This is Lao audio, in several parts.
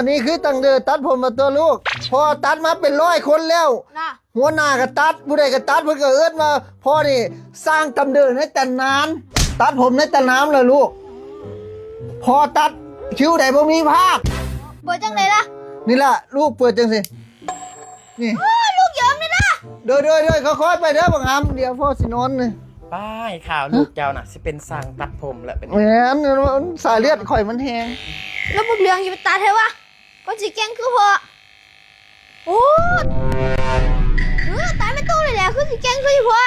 ນີ້ຄືຕັ້ງເດີຕັດຜົມມາຕົວະລູກ. ພໍ່ຕັດມາເປັນຮ້ອຍຄົນແລ້ວ. ນະ ຫົວໜ້າກໍຕັດ, ຜູ້ໃດກໍຕັດ, ເພິ່ນກໍເອີ້ນວ່າພໍ່ນີ້ຊ່າງຕຳເດີໃນຕຳນານ, ຕັດຜົມໃນຕຳນານລະລູກ. ພໍ່ຕັດຄິວໃດບໍ່ມີພາດ. ເປີດຈັ່ງໃດລະ? ນີ້ລະ ລູກເປີດຈັ່ງຊີ້. ນີ້ ໂອ້ ລູກຢອມນີ້ນະ. ໂດຍໆໆ ຄ່ອຍໆໄປເດີບັກຫຳ, ດຽວພໍ່ຊິນອນນີ້. ປ້າຍ ຂ່າວລູກເຈົ້ານະ ຊິເປັນຊ່າງຕັດຜົມແລ້ວເປັນ. ແມ່ນ, ສາຍເລືອດຂ້ອຍມັນແຮງ. ແລ້ວບັກເຫຼືອງຊິໄປຕັດໃຫ້ວະ? ກໍຊິເກັ່ງຄືພໍ່. ໂອ້ ເອີ ຕາຍແມ່ຕູ້ນີ້ແຫຼະ ຄືຊິເກັ່ງຄືອີ່ພໍ່.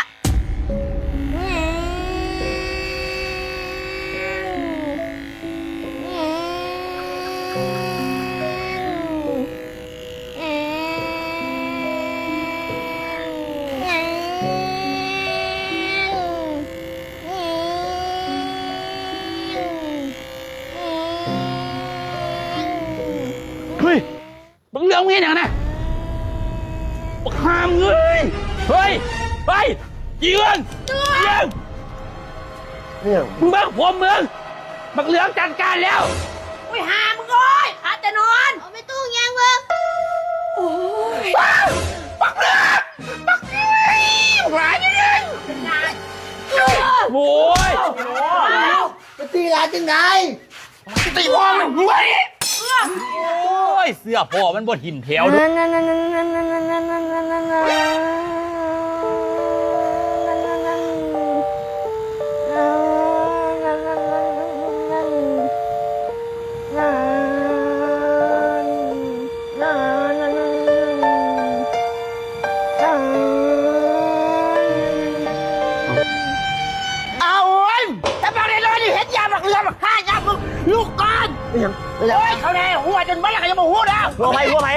ເຮີ້ຍ ບັກເຫຼືອງເຮັດຫຍັງນະ? ບັກຫ່າມເອີຍ! ເຮີ້ຍ ໄປ! ຈີເອື້ອງ! ຈີເອື້ອງ! ອີຫຍັງ? ມຶງເບິ່ງຜົມມຶງ! ບັກເຫຼືອງຈັດການແລ້ວ! ໂອ້ຍ ຫ່າມຶງເອີຍ! ຂ້າຈະນອນ! ເອົາແມ່ຕູ້ຍ່າງເບິ່ງ! ໂອ້ຍ ບັກເຫຼືອງ! ບັກເຫຼືອງ! ບັກຫຼາຍເອີຍ! ໂອ້ຍ! ໄປຕີຫຼານຈັ່ງໃດ? ຕີພໍ່ມັນ ໂອ້ຍ ເສື້ອພໍ່ມັນບໍ່ຖິ້ມແຖວ. ອ້າວ ໂອ້ຍ ຕາບັກນ້ອຍໆນີ້ເຮັດຫຍັງ ບັກເຫຼືອງ ບັກຂ້າຍາມຶງ ລຸກກ່ອນ. ອີຫຍັງ? ໂອ້ຍ ເຂົາແດ່ ຫົວຈົນເບິດແລ້ວ ເຂົາຍັງບໍ່ຮູ້ເດີ. ຫົວໃຜ? ຫົວໃຜ?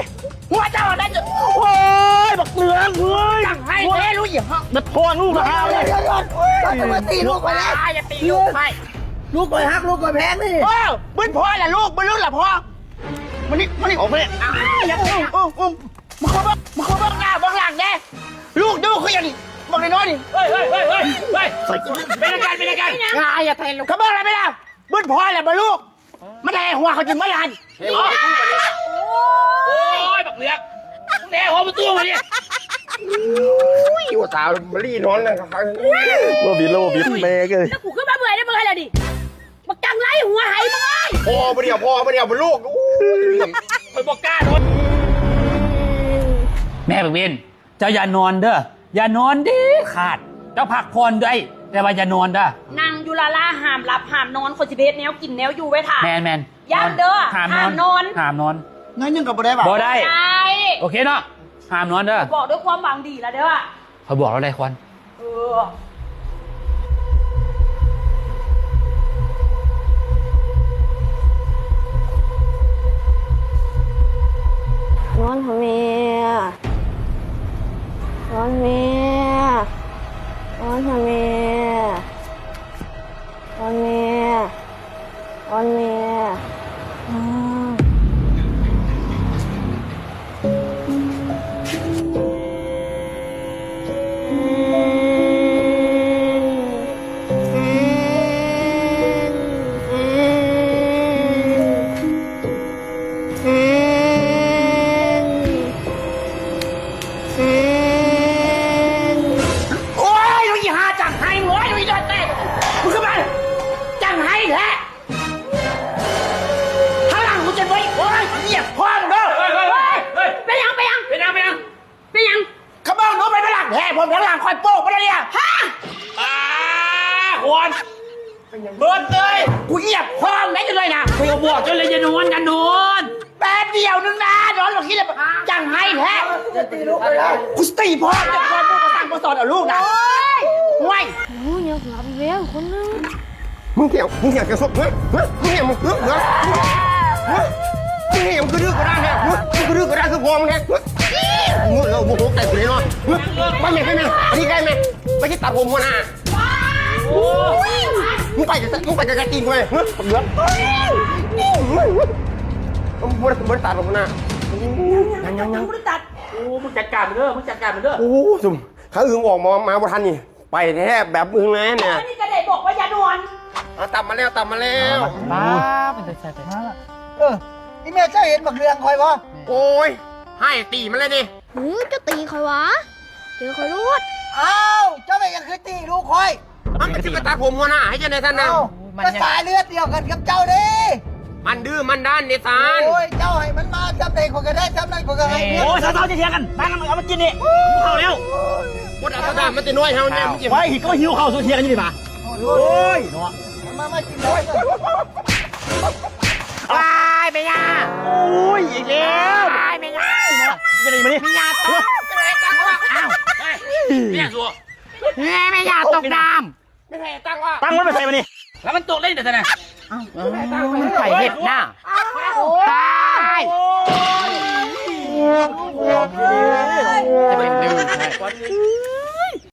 ຫົວເຈົ້ານັ້ນ. ໂອ້ຍ ບັກເຫຼືອງເອີຍ ຈັ່ງໃຫ້ແທ້ ລູກອີ່ຫອກ ມັນທອນລູກລະຫາວເລີຍ. ດຽວໆ ດຽວໆ ດຽວ ຢ່າຕີລູກຂ້ອຍນະ ຢ່າຕີລູກຂ້ອຍ. ລູກຂ້ອຍຮັກ ລູກຂ້ອຍແພງນີ້. ເອີ ບຶດພໍ່ລະລູກ ບຶດລູກລະພໍ່. ມານີ້ ມານີ້ ອອກມານີ້. ຢ່າຕີ ອຸ້ມ ອຸ້ມ ມາເບິ່ງ ມາເບິ່ງໜ້າເບິ່ງຫຼັງແດ່. ລູກດູຄືຫຍັງນີ້ ບັກນ້ອຍໆນີ້. ເຮີ້ຍ ເຮີ້ຍ ເຮີ້ຍ ເຮີ້ຍ ເປັນຫຍັງກັນ ເປັນຫຍັງກັນ? ອ່າ ຢ່າແຕະລູກ ເຂົາເບິ່ງແລ້ວໄປແລ້ວ. ບຶດພໍ່ແລ້ວບໍ່ລູກ ມັນແຕ່ຫົວເຂົາຈຶ່ງມາຫັ້ນ. ເອີ ໂອ້ຍ ບັກເຫຼືອງ ມຶງແດ່ຫົວປະຕູມານີ້. ໂອ້ຍ ຢູ່ຕາມາລີນອນແລ້ວ ບໍ່ບິດແລ້ວ ບໍ່ບິດແມ່ເອີຍ. ແລ້ວກູຄືມາເມື່ອຍໄດ້ເບິ່ງໃຫ້ແລ້ວນີ້. ບັກຈັງໄລຫົວໄຫມາເອີຍ. ພໍບໍ່ດຽວ ພໍບໍ່ດຽວ ບໍ່ລູກ. ໂອ້ຍ ຂ້ອຍບໍ່ກ້ານອນ. ແມ່ບັກເວັນ ເຈົ້າຢ່ານອນເດີ ຢ່ານອນເດັດຂາດ. ເຈົ້າພັກຜ່ອນໄດ້ ແຕ່ວ່າຢ່ານອນເດີ. ນັ່ງຢູ່ລ້າໆ ຫ້າມຫຼັບຫ້າມນອນ ຂ້ອຍຊິໄປເຮັດແນວກິນແນວຢູ່ໄວ້ຖ້າ. ແມ່ນໆ ຢ້ານເດີ ຫ້າມນອນ ຫ້າມນອນ ຫ້າມນອນ. ນ້ອຍໜຶ່ງກໍບໍ່ໄດ້ຫວາ? ບໍ່ໄດ້ ບໍ່ໄດ້. ໂອເຄເນາະ ຫ້າມນອນເດີ. ບອກດ້ວຍຄວາມຫວັງດີລະເດີ. ຂ້ອຍບອກລາວໄດ້ຄວນ. ເອີ ນອນເຖາະແມ່ ນອນແມ່ ນອນເຖາະແມ່ ນອນແມ່. ອອນແມ່ ອືມ. ໂອ້ຍ ລູກອີ່ຫ່າຈັ່ງໄຫ້ ໂອ້ຍ ລູກອີ່ດອດແຕກ ມຶງຄືມາຈັ່ງໄຫ້ແທ້. ຂ້າງຫຼັງກູຈົນບໍ່ ໂອ້ຍ ຢຽບພໍ່ມຶງເດີ. ເຮີ້ຍ ເຮີ້ຍ ເຮີ້ຍ ເປັນຫຍັງ ເປັນຫຍັງ ເປັນຫຍັງ ເປັນຫຍັງ ເປັນຫຍັງ? ຂະເບິ່ງໜູໄປເບື້ອງຫຼັງແທ້ ຜົມທາງຫຼັງຂ້ອຍໂປ້ງບໍ່ໄດ້ເດ. ຮະ ອ່າ ຄວນ ເບິດເລີຍ ກູຢຽບພໍ່ມຶງໄດ້ຈັ່ງໃດນະ. ຂ້ອຍບອກເຈົ້າແລ້ວ ຢ່ານອນ ຢ່ານອນ ແປັບດຽວໜຶ່ງນະ ນອນບໍ່ຄິດແລ້ວ ຈັ່ງໄຫ້ແທ້. ຢ່າຕີລູກຂ້ອຍນະ ກູຊິຕີພໍ່ເຈົ້າ ພໍ່ບໍ່ສັ່ງບໍ່ສອນເອົາລູກນະ. ໂອ້ຍ ໂອ້ຍ ໂອ້ຍ ຍັງຫຼັບອີກແລ້ວຄົນໜຶ່ງ. ມຶງເຖຽງ ມຶງເຖຽງກະສົບ ເຮີ້ຍ ເຮີ້ຍ ມຶງເຖຽງ ມຶງ ເຮີ້ຍ ເຮີ້ຍ ເຮີ້ຍ ມຶງເຖຽງ ມຶງກະດື້ກະດ້ານແທ້ ເຮີ້ຍ ມຶງກະດື້ກະດ້ານຄືພໍ່ມຶງແທ້ ເຮີ້ຍ ມຶງເອົາບໍ່ຫົວໃຈກູເລີຍເນາະ ເຮີ້ຍ ໄປແມ່ ໄປແມ່ ອັນນີ້ໄດ້ແມ່ ໄປຊິຕັດຜົມຫົວໜ້າ ໂອ້ຍ ມຶງໄປ ມຶງໄປໄກໆຕີນກູເລີຍ ເຮີ້ຍ ບັກເຫຼືອງ ບໍ່ໄດ້ ບໍ່ໄດ້ຕັດ ຫົວໜ້າ ຍັງ ຍັງ ຍັງ ບໍ່ໄດ້ຕັດ ໂອ້ ມຶງຈັດການມັນເດີ ມຶງຈັດການມັນເດີ ໂອ້ ຊຸມ ຄັນອຶ່ງອອກມາ ມາບໍ່ທັນນີ້ ໄປແທ້ແບບມຶງແລ້ວເນຍ ອັນນີ້ກໍໄດ້ບອກວ່າຢ່ານອນ ອ່າ ຕັບມາແລ້ວ ຕັບມາແລ້ວ ປ້າ ເປັນຕາແຊບແທ້ ເອີ ອີແມ່ເຈົ້າເຫັນບັກເຫຼືອງຂ້ອຍບໍ່? ໂອ້ຍ ໃຫ້ຕີມັນເລີຍນີ້. ຫື ເຈົ້າຕີຂ້ອຍຫວາ? ເຈີຂ້ອຍໂລດ. ອ້າວ ເຈົ້າເປັນຫຍັງຄືຕີລູກຂ້ອຍ? ມັນຊິໄປຕັດຜົມຫົວໜ້າໃຫ້ເຈົ້າແດ່ຊັ້ນນະ. ເອົ້າ ມັນຍັງ ກໍສາຍເລືອດດຽວກັນກັບເຈົ້າເດ້. ມັນດື້ມັນດ້ານເດຊານ. ໂອ້ຍ ເຈົ້າໃຫ້ມັນມາຊ່ຳໃດຂ້ອຍກໍໄດ້ຊ່ຳນັ້ນ ຂ້ອຍກໍໃຫ້ເງິນ. ໂອ້ຍ ເຊົາໆ ຊິຖຽງກັນ ມານຳເອົາມາກິນນີ້. ຫິວເຂົ້າແລ້ວ. ບໍ່ໄດ້ເອົາສະດາມມາແຕ່ນ້ອຍເຮົາແນ່ ມັນຊິ ໄວ້ ກໍຫິວເຂົ້າ ຊົາຖຽງກັນຢູ່ນີ້ບາດ. ໂອ້ຍ ເນາະ ມາ ມາກິນເຂົ້າ. ວ້າຍ ແມ່ຍ່າ. ໂອ້ຍ ອີກແລ້ວ. ວ້າຍ ແມ່ຍ່າ. ເປັນຫຍັງນີ້? ແມ່ຍ່າຕົກ. ອ້າວ ເຮີ້ຍ ແມ່ຍ່າຕົກນ້ຳ. ຕັງມັນໄປໃສບາດນີ້? ແລ້ວມັນຕົກເລີຍເດຊັ້ນນະ. ເອົ້າ ມັນໃຜເຮັດນະ? ຕາຍ. ຈະເປັນດື້ແທ້.